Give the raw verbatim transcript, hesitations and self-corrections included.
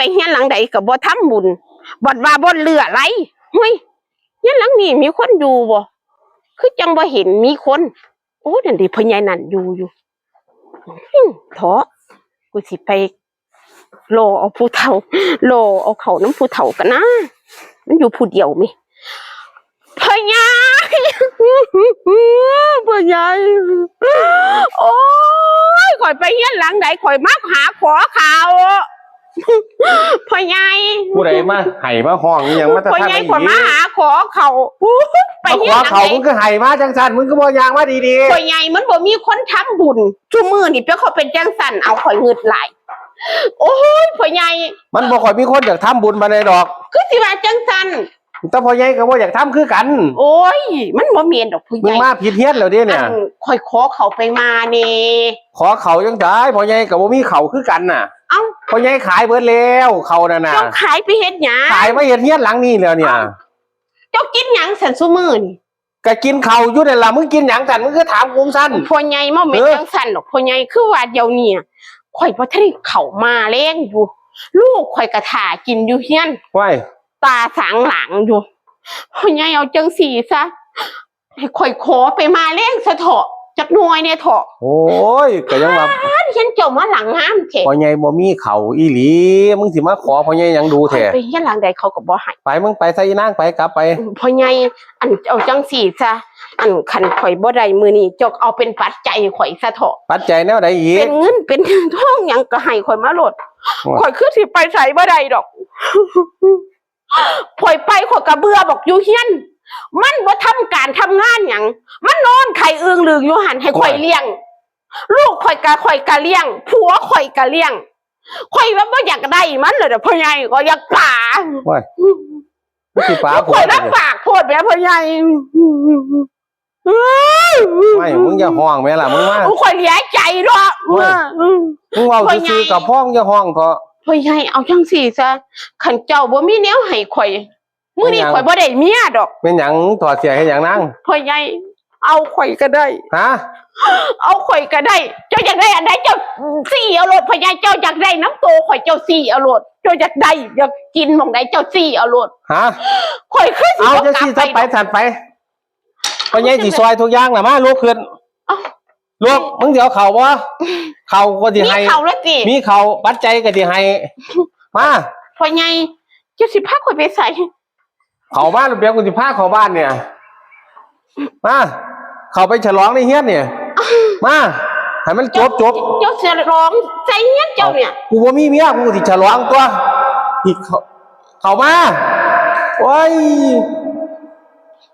ไปเฮือนหลังใดก็บ่ทำบุญ บัดว่าบ่เหลือหลาย เฮ้ย เฮือนหลังนี้มีคนอยู่บ่ คือจั่งบ่เห็นมีคน โอ้ นั่นเด้ พ่อใหญ่นั่นอยู่อยู่ หึ่ม เถาะ กูสิไปรอเอาผู้เฒ่า รอเอาเข้านำผู้เฒ่ากันนะ มันอยู่ผู้เดียวแหม พ่อใหญ่ พ่อใหญ่ โอ้ย ข้อยไปเฮือนหลังใด ข้อยมาหาขอข้าว พ่อใหญ่ ผู้ใดมาไห้มาฮ้องอิหยังมา พ่อใหญ่ แต่ทางไหนอีก ข้อยมาหาขอข้าว ไป มาขอข้าว เฮือนหลังใด มึงคือไห้มาจั่งซั่น มึงคือบ่ย่างมาดีๆ พ่อใหญ่ มันบ่มีคนทำบุญ ซุมื้อนี่เปียงเขาเป็นจั่งซั่น เอา ข้อยงึดหลาย โอ้ย พ่อใหญ่ มันบ่ค่อยมีคนอยากทำบุญปานใดดอก คือสิว่าจั่งซั่น แต่พ่อใหญ่ก็บ่อยากทำคือกัน โอ้ย มันบ่แม่นดอกพ่อใหญ่ มึงมาผิดเฮือนแล้วเด้เนี่ย อัน ข้อยขอเข้าไปมาแหน่ ขอเข้าจั่งใด พ่อใหญ่ก็บ่มีเข้าคือกันน่ะ เอ้า พ่อใหญ่ขายเบิดแล้วเข้านั่นน่ะ เจ้าขายไปเฮ็ดหยัง ขายมาเฮ็ดเฮือนหลังนี้แล้วเนี่ย เอ้า เจ้ากินหยังซั่นซุมื้อนี่ ก็กินข้าวอยู่นั่นล่ะ มึงกินหยังซั่น มึงคือถามกูซั่น พ่อใหญ่ บ่แม่น เออ จั่งซั่นดอกพ่อใหญ่ คือว่าเดี๋ยวนี้ข้อยบ่ทันได้เข้ามาแลงอยู่ ลูกข้อยก็ท่ากินอยู่เฮือน ว้าย ตาสางหลังอยู่ พ่อใหญ่ เอาจั่งซี่ซะ ให้ข้อยขอไปมาแลงซะเถาะ จักหน่อยแหน่เถาะ โอ้ย ก็ยังว่า ป๊าด เฮือนเจ้ามาหลังงามแท้ พ่อใหญ่บ่มีเข้าอีหลี มึงสิมาขอพ่อใหญ่หยังดูแท้ ไปเฮือนหลังใดเขาก็บ่ให้ ไป มึงไปซะอีนาง ไป กลับไป พ่อใหญ่ อัน เอาจั่งซี่ซะ อัน คันข้อยบ่ได้มื้อนี้ เจ้าเอาเป็นปัจจัยให้ข้อยซะเถาะ ปัจจัยแนวใดอีก เป็นเงินเป็นทองหยังก็ให้ข้อยมาโลด โอ้ย ข้อยคือสิไปไสบ่ได้ดอก ข้อยไปข้อยก็เบื่อบักอยู่เฮือน มันบ่ทำการทำงานหยัง มันนอนไข้อึ่งลึงอยู่หั่น ให้ข้อย โอ้ย เลี้ยง ลูกข้อยก็ ข้อยก็เลี้ยง ผัวข้อยก็เลี้ยง ข้อยว่าบ่อยากได้มันเลยเด้อพ่อใหญ่ ข้อยอยากป๋า โอ้ย มึงสิป๋า ข้อยลำบากโพดแหมพ่อใหญ่ ไม่ มึงอย่าฮ้องแม่ล่ะ มึงมา โอ้ย ข้อยเหลียใจเนาะ โอ้ย อืม มึงเว้า พ่อใหญ่ ซื่อๆ กับพ้องอย่าฮ้องเถาะ พ่อใหญ่ เอาจั่งซี่ซะ คันเจ้าบ่มีแนวให้ข้อย มื้อนี้ เป็นหยัง ข้อยบ่ได้เมียดอก เป็นหยังถอดเสื้อเฮ็ดหยังนาง พ่อใหญ่ เอาข้อยก็ได้ ฮะ เอาข้อยก็ได้ เจ้าอยากได้อันใดเจ้าซี้เอาโลด พ่อใหญ่ เจ้าอยากได้นำโตข้อย เจ้าซี้เอาโลด เจ้าอยากได้อยากกินหม่องใดเจ้าซี้เอาโลด ฮะ ข้อยคือสิ เอา บ่ จั่ง กลับ ซี่ ไป ซะไป ดอก ซั่นไป พ่อใหญ่สิซอยทุกอย่างล่ะ มาลุกขึ้น เอ้า ลูก มึงสิเอาเข้าบ่ เข้าก็สิให้ มีเข้าแล้วติ มีเข้า ปัจจัยก็สิให้ มา พ่อใหญ่ เจ้าสิพาข้อยไปไส เข้าบ้าน เปียง กูสิพาเข้าบ้านเนี่ย มา เข้าไปฉลองในเฮือนเนี่ย มา ให้มันจบจบ เจ้าฉลองใส่เฮือนเจ้าเนี่ย กูบ่มีเมีย กูสิฉลองตัว อีก เข้า เข้ามา โอ้ย